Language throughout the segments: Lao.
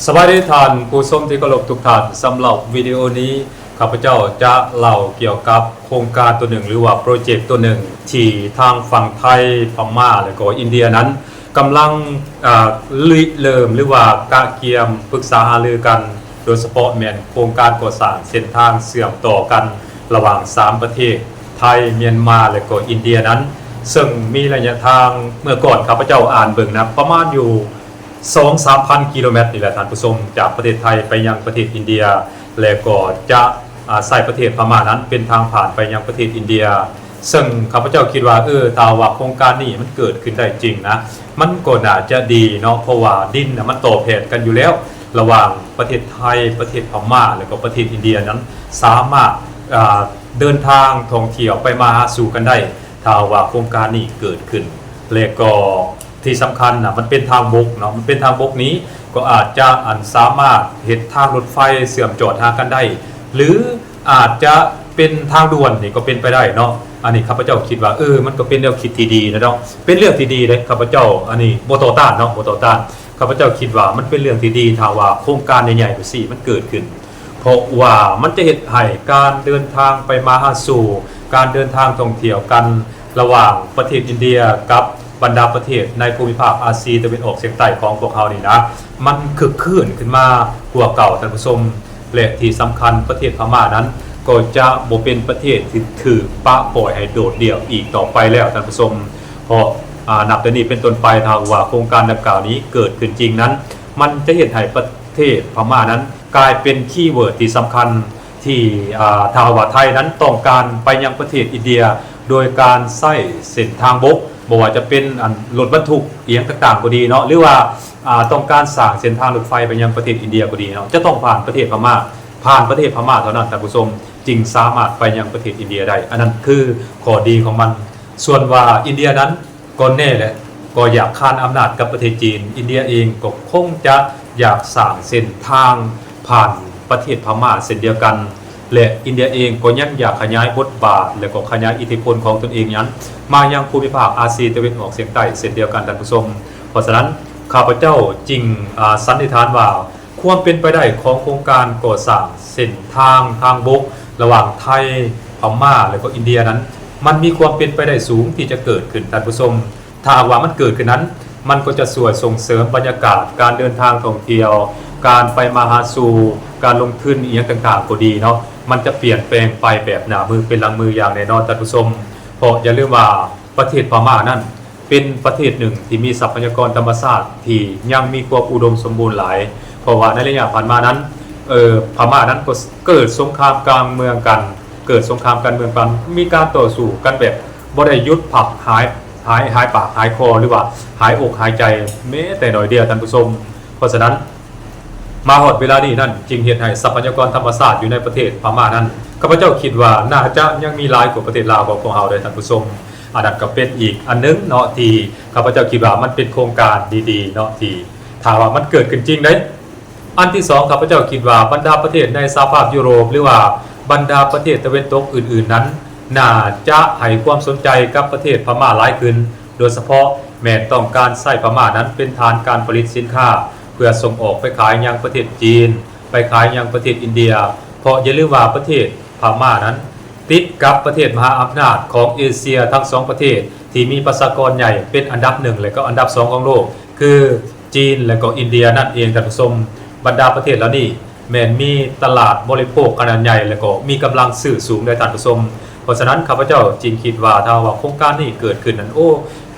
ສະບາຍດີທ່ານຜູ້ຊົມທີ່ເຄົາລົບທຸກທ່ານ. ສຳລັບວິດີໂອນີ້ ຂ້າພະເຈົ້າຈະເລົ່າກ່ຽວກັບໂຄງການຕົວໜຶ່ງ ຫຼືວ່າໂປຣເຈັກຕົວໜຶ່ງ ທີ່ທາງຝັ່ງໄທ, ພະມ້າ ແລະກໍອິນເດຍນັ້ນ ກຳລັງ ອາ ລິເລີ່ມ ຫຼືວ່າກະກຽມປຶກສາຫາລືກັນ, ໂດຍສະເພາະແມ່ນໂຄງການກໍ່ສ້າງເສັ້ນທາງເຊື່ອມຕໍ່ກັນລະຫວ່າງສາມປະເທດ ໄທ, ມຽນມາ ແລະກໍອິນເດຍນັ້ນ ເຊິ່ງມີໄລຍະທາງ ເມື່ອກ່ອນຂ້າພະເຈົ້າອ່ານເບິ່ງນະ ປະມານຢູ່ ສອງສາມພັນກິໂລແມັດນີ້ແຫຼະທ່ານຜູ້ຊົມ, ຈາກປະເທດໄທໄປຍັງປະເທດອິນເດຍ ແລະກໍຈະ ອາ ໃຊ້ປະເທດພະມ້ານັ້ນເປັນທາງຜ່ານໄປຍັງປະເທດອິນເດຍ. ເຊິ່ງຂ້າພະເຈົ້າຄິດວ່າ ເອີ ຖ້າວ່າໂຄງການນີ້ມັນເກີດຂຶ້ນໄດ້ຈິງນະ ມັນກໍໜ້າຈະດີເນາະ, ເພາະວ່າດິນນະມັນຕໍ່ແຜ່ນກັນຢູ່ແລ້ວ ລະຫວ່າງປະເທດໄທ, ປະເທດພະມ້າ ແລະກໍປະເທດອິນເດຍນັ້ນ ສາມາດ ອາ ເດີນທາງທ່ອງທ່ຽວໄປມາຫາສູ່ກັນໄດ້ ຖ້າວ່າໂຄງການນີ້ເກີດຂຶ້ນ. ແລະກໍທີ່ສຳຄັນນະ ມັນເປັນທາງບົກເນາະ, ມັນເປັນທາງບົກນີ້ ກໍອາດຈະ ອັນ ສາມາດເຮັດທາງລົດໄຟເຊື່ອມຈອດຫາກັນໄດ້ ຫຼືອາດຈະເປັນທາງດ່ວນນີ້ກໍເປັນໄປໄດ້ເນາະ. ອັນນີ້ຂ້າພະເຈົ້າຄິດວ່າ ເອີ ມັນກໍເປັນແນວຄິດທີ່ດີນະເນາະ, ເປັນເລື່ອງທີ່ດີເດ້ ຂ້າພະເຈົ້າ ອັນນີ້ບໍ່ຕໍ່ຕ້ານເນາະ, ບໍ່ຕໍ່ຕ້ານ. ຂ້າພະເຈົ້າຄິດວ່າມັນເປັນເລື່ອງທີ່ດີ ຖ້າວ່າໂຄງການໃຫຍ່ໆແບບຊີ້ມັນເກີດຂຶ້ນ ເພາະວ່າມັນຈະເຮັດໃຫ້ການເດີນທາງໄປມາຫາສູ່, ການເດີນທາງທ່ອງທ່ຽວກັນລະຫວ່າງປະເທດອິນເດຍກັບບັນດາປະເທດໃນພູມິພາກອາຊີຕາເວັນອອກສຽງໃຕ້ຂອງພວກເຮົານີ້ນະ ມັນຄຶກຄື້ນຂຶ້ນມາກວ່າເກົ່າທ່ານຜູ້ຊົມ. ແລະທີ່ສຳຄັນປະເທດພະມ້ານັ້ນ ກໍຈະບໍ່ເປັນປະເທດທີ່ຖືກປະປ່ອຍໃຫ້ໂດດດ່ຽວອີກຕໍ່ໄປແລ້ວທ່ານຜູ້ຊົມ, ເພາະ ອາ ນັບແຕ່ນີ້ເປັນຕົ້ນໄປ ຖ້າຫາກວ່າໂຄງການດັ່ງກ່າວນີ້ເກີດຂຶ້ນຈິງນັ້ນ ມັນຈະເຮັດໃຫ້ປະເທດພະມ້ານັ້ນ ກາຍເປັນຄີເວີດທີ່ສຳຄັນ ທີ່ ອາ ຖ້າຫາກວ່າໄທນັ້ນຕ້ອງການໄປຍັງປະເທດອິນເດຍ ໂດຍການໃຊ້ເສັ້ນທາງບົກ, ບໍ່ວ່າຈະເປັນ ອັນ ລົດບັນທຸກອີ່ຫຍັງຕ່າງໆກໍດີເນາະ ຫຼືວ່າ ອາ ຕ້ອງການສ້າງເສັ້ນທາງລົດໄຟໄປຍັງປະເທດອິນເດຍກໍດີເນາະ, ຈະຕ້ອງຜ່ານປະເທດພະມ້າ, ຜ່ານປະເທດພະມ້າເທົ່ານັ້ນທ່ານຜູ້ຊົມ ຈຶ່ງສາມາດໄປຍັງປະເທດອິນເດຍໄດ້. ອັນນັ້ນຄືຂໍ້ດີຂອງມັນ. ສ່ວນວ່າອິນເດຍນັ້ນ ກໍແນ່ແຫຼະ ກໍຢາກຄານອຳນາດກັບປະເທດຈີນ, ອິນເດຍເອງກໍຄົງຈະຢາກສ້າງເສັ້ນທາງຜ່ານປະເທດພະມ້າເຊັ່ນດຽວກັນ ແລະ ອິນເດຍເອງກໍຍັງຢາກຂະຫຍາຍບົດບາດ ແລະ ກໍຂະຫຍາຍອິດທິພົນຂອງຕົນເອງນັ້ນ ມາຍັງພູມິພາກອາຊີຕາເວັນອອກສຽງໃຕ້ເຊັ່ນດຽວກັນທ່ານຜູ້ຊົມ. ເພາະສະນັ້ນ ຂ້າພະເຈົ້າຈຶ່ງ ອາ ສັນນິຖານວ່າ ຄວາມເປັນໄປໄດ້ຂອງໂຄງການກໍ່ສ້າງເສັ້ນທາງທາງບົກລະຫວ່າງໄທ, ພະມ້າ ແລະ ກໍອິນເດຍນັ້ນ ມັນມີຄວາມເປັນໄປໄດ້ສູງທີ່ຈະເກີດຂຶ້ນທ່ານຜູ້ຊົມ. ຖ້າຫາກວ່າມັນເກີດຂຶ້ນນັ້ນ ມັນກໍຈະຊ່ວຍສົ່ງເສີມບັນຍາກາດການເດີນທາງທ່ອງທ່ຽວ, ການໄປມາຫາສູ່, ການລົງທຶນອີ່ຫຍັງຕ່າງໆກໍດີເນາະ, ມັນຈະປ່ຽນແປງໄປແບບໜ້າມືເປັນຫຼັງມືຢ່າງແນ່ນອນທ່ານຜູ້ຊົມ. ເພາະຢ່າລືມວ່າປະເທດພະມ້ານັ້ນ ເປັນປະເທດໜຶ່ງທີ່ມີຊັບພະຍາກອນທຳມະຊາດທີ່ຍັງມີຄວາມອຸດົມສົມບູນຫຼາຍ, ເພາະວ່າໃນໄລຍະຜ່ານມານັ້ນ ເອີ ພະມ້ານັ້ນກໍເກີດສົງຄາມການເມືອງກັນ, ເກີດສົງຄາມການເມືອງກັນ, ມີການຕໍ່ສູ້ກັນແບບບໍ່ໄດ້ຢຸດພັກຫາຍ ຫາຍ ຫາຍປາກຫາຍຄໍ ຫຼືວ່າຫາຍອົກຫາຍໃຈແມ້ແຕ່ໜ້ອຍດຽວທ່ານຜູ້ຊົມ. ເພາະສະນັ້ນ ມາຮອດເວລານີ້ນັ້ນ ຈຶ່ງເຮັດໃຫ້ຊັບພະຍາກອນທຳມະຊາດຢູ່ໃນປະເທດພະມ້ານັ້ນ ຂ້າພະເຈົ້າຄິດວ່າໜ້າຈະຍັງມີຫຼາຍກວ່າປະເທດລາວຂອງພວກເຮົາເດ້ທ່ານຜູ້ຊົມ. ອັນນັ້ນກໍເປັນອີກອັນໜຶ່ງເນາະ ທີ່ຂ້າພະເຈົ້າຄິດວ່າມັນເປັນໂຄງການດີໆເນາະ ທີ່ຖ້າວ່າມັນເກີດຂຶ້ນຈິງເດ້. ອັນທີສອງ ຂ້າພະເຈົ້າຄິດວ່າບັນດາປະເທດໃນສະຫະພາບຢູໂຣບ ຫຼືວ່າບັນດາປະເທດຕາເວັນຕົກອື່ນໆນັ້ນ ໜ້າຈະໃຫ້ຄວາມສົນໃຈກັບປະເທດພະມ້າຫຼາຍຂຶ້ນ, ໂດຍສະເພາະແມ່ນຕ້ອງການໃຊ້ພະມ້ານັ້ນເປັນຖານການຜະລິດສິນຄ້າ ເພື່ອສົ່ງອອກໄປຂາຍຍັງປະເທດຈີນ, ໄປຂາຍຍັງປະເທດອິນເດຍ. ເພາະຢ່າລືມວ່າປະເທດພະມ້ານັ້ນ ຕິດກັບປະເທດມະຫາອຳນາດຂອງເອເຊຍທັງສອງປະເທດ ທີ່ມີປະຊາກອນໃຫຍ່ເປັນອັນດັບໜຶ່ງ ແລະ ກໍອັນດັບສອງຂອງໂລກ ຄື ຈີນ ແລະ ກໍອິນເດຍນັ້ນເອງທ່ານຜູ້ຊົມ. ບັນດາປະເທດເຫຼົ່ານີ້ແມ່ນມີຕະຫຼາດບໍລິໂພກຂະໜາດໃຫຍ່ ແລະ ກໍມີກຳລັງຊື້ສູງເດ້ທ່ານຜູ້ຊົມ. ເພາະສະນັ້ນ ຂ້າພະເຈົ້າຈຶ່ງຄິດວ່າ ຖ້າວ່າໂຄງການນີ້ເກີດຂຶ້ນນັ້ນ ໂອ້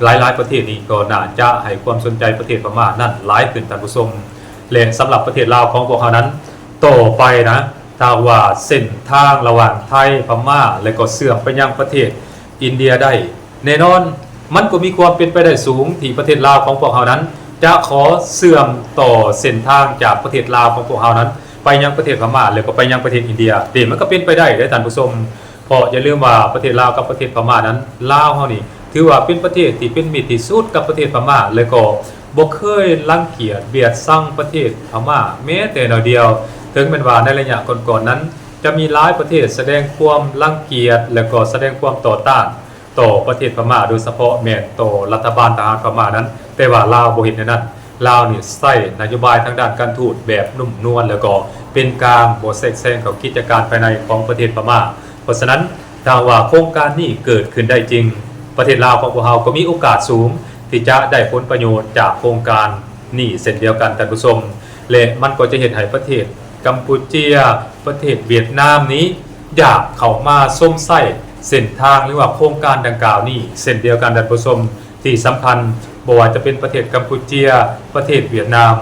ຫຼາຍໆປະເທດນີ້ກໍໜ້າຈະໃຫ້ຄວາມສົນໃຈປະເທດພະມ້ານັ້ນຫຼາຍຂຶ້ນທ່ານຜູ້ຊົມ. ແລະ ສຳລັບປະເທດລາວຂອງພວກເຮົານັ້ນ ຕໍ່ໄປນະ ຖ້າຫາກວ່າເສັ້ນທາງລະຫວ່າງໄທ, ພະມ້າ ແລະ ກໍເຊື່ອມໄປຍັງປະເທດອິນເດຍໄດ້ ແນ່ນອນ ມັນກໍມີຄວາມເປັນໄປໄດ້ສູງທີ່ປະເທດລາວຂອງພວກເຮົານັ້ນ ຈະຂໍເຊື່ອມຕໍ່ເສັ້ນທາງຈາກປະເທດລາວຂອງພວກເຮົານັ້ນ ໄປຍັງປະເທດພະມ້າ ແລ້ວກໍໄປຍັງປະເທດອິນເດຍເດ້. ມັນກໍເປັນໄປໄດ້ເດ້ທ່ານຜູ້ຊົມ, ເພາະຢ່າລືມວ່າປະເທດລາວກັບປະເທດພະມ້ານັ້ນ ລາວເຮົານີ້ຖືວ່າເປັນປະເທດທີ່ເປັນມິດທີ່ສຸດກັບປະເທດພະມ້າ ແລ້ວກໍບໍ່ເຄີຍລັງກຽດບຽດຊັງປະເທດພະມ້າແມ້ແຕ່ໜ້ອຍດຽວ. ເຖິງແມ່ນວ່າໃນໄລຍະກ່ອນໆນັ້ນ ຈະມີຫຼາຍປະເທດສະແດງຄວາມລັງກຽດ ແລະ ກໍສະແດງຄວາມຕໍ່ຕ້ານ ຕໍ່ປະເທດພະມ້າ ໂດຍສະເພາະແມ່ນຕໍ່ລັດຖະບານທະຫານພະມ້ານັ້ນ, ແຕ່ວ່າລາວບໍ່ເຮັດແນວນັ້ນ. ລາວນີ້ໃຊ້ນະໂຍບາຍທາງດ້ານການທູດແບບນຸ້ມນວນ ແລ້ວກໍເປັນກາງ ບໍ່ແຊກແຊງເຂົ້າກິດຈະການພາຍໃນຂອງປະເທດພະມ້າ. ເພາະສະນັ້ນ ຖ້າຫາກວ່າໂຄງການນີ້ເກີດຂຶ້ນໄດ້ຈິງ, ປະເທດລາວຂອງພວກເຮົາກໍມີໂອກາດສູງທີ່ຈະໄດ້ຜົນປະໂຫຍດຈາກໂຄງການນີ້ເຊັ່ນດຽວກັນ ທ່ານຜູ້ຊົມ. ແລະ ມັນກໍຈະເຮັດໃຫ້ປະເທດກຳປູເຈຍ, ປະເທດຫວຽດນາມນີ້ ຢາກເຂົ້າມາຊົມໃຊ້ເສັ້ນທາງ ຫຼືວ່າໂຄງການດັ່ງກ່າວນີ້ເຊັ່ນດຽວກັນ ທ່ານຜູ້ຊົມ. ທີ່ສຳຄັນ ບໍ່ວ່າຈະເປັນປະເທດກຳປູເຈຍ, ປະເທດຫວຽດນາມ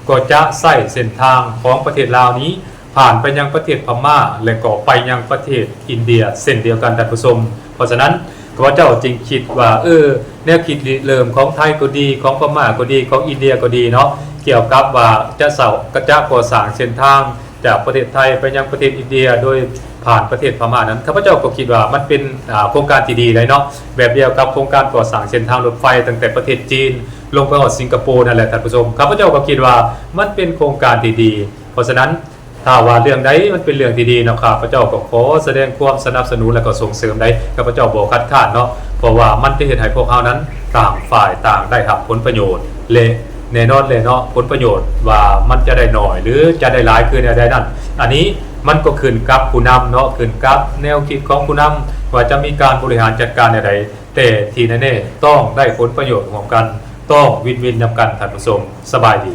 ກໍຈະໃຊ້ເສັ້ນທາງຂອງປະເທດລາວນີ້ ຜ່ານໄປຍັງປະເທດພະມ້າ ແລະ ກໍໄປຍັງປະເທດອິນເດຍເຊັ່ນດຽວກັນ ທ່ານຜູ້ຊົມ. ເພາະສະນັ້ນ ຂ້າພະເຈົ້າຈຶ່ງຄິດວ່າ ເອີ ແນວຄິດລິເລີ່ມຂອງໄທກໍດີ, ຂອງພະມ້າກໍດີ, ຂອງອິນເດຍກໍດີເນາະ, ກ່ຽວກັບວ່າຈະເຊົາ ຈະກໍ່ສ້າງເສັ້ນທາງ ຈາກປະເທດໄທໄປຍັງປະເທດອິນເດຍ ໂດຍຜ່ານປະເທດພະມ້ານັ້ນ, ຂ້າພະເຈົ້າກໍຄິດວ່າມັນເປັນ ອາ ໂຄງການທີ່ດີໄດ໋ເນາະ, ແບບດຽວກັບໂຄງການກໍ່ສ້າງເສັ້ນທາງລົດໄຟຕັ້ງແຕ່ປະເທດຈີນລົງໄປຮອດສິງກະໂປນັ້ນແຫຼະ ທ່ານຜູ້ຊົມ. ຂ້າພະເຈົ້າກໍຄິດວ່າມັນເປັນໂຄງການທີ່ດີ. ເພາະສະນັ້ນ ຖ້າວ່າເລື່ອງໃດມັນເປັນເລື່ອງທີ່ດີເນາະ, ຂ້າພະເຈົ້າກໍຂໍສະແດງຄວາມສະໜັບສະໜູນ ແລະ ກໍສົ່ງເສີມໄດ໋, ຂ້າພະເຈົ້າບໍ່ຄັດຄ້ານເນາະ, ເພາະວ່າມັນຈະເຮັດໃຫ້ພວກເຮົານັ້ນຕ່າງຝ່າຍຕ່າງໄດ້ຮັບຜົນປະໂຫຍດ ແລະ ແນ່ນອນແຫຼະເນາະ, ຜົນປະໂຫຍດວ່າມັນຈະໄດ້ໜ້ອຍ ຫຼື ຈະໄດ້ຫຼາຍຄືແນວໃດນັ້ນ, ອັນນີ້ມັນກໍຂຶ້ນກັບຜູ້ນຳເນາະ, ຂຶ້ນກັບແນວຄິດຂອງຜູ້ນຳວ່າຈະມີການບໍລິຫານຈັດການແນວໃດ, ແຕ່ທີ່ແນ່ໆ ຕ້ອງໄດ້ຜົນປະໂຫຍດຮ່ວມກັນ, ຕ້ອງວິນວິນນຳກັນ ທ່ານຜູ້ຊົມ. ສະບາຍດີ.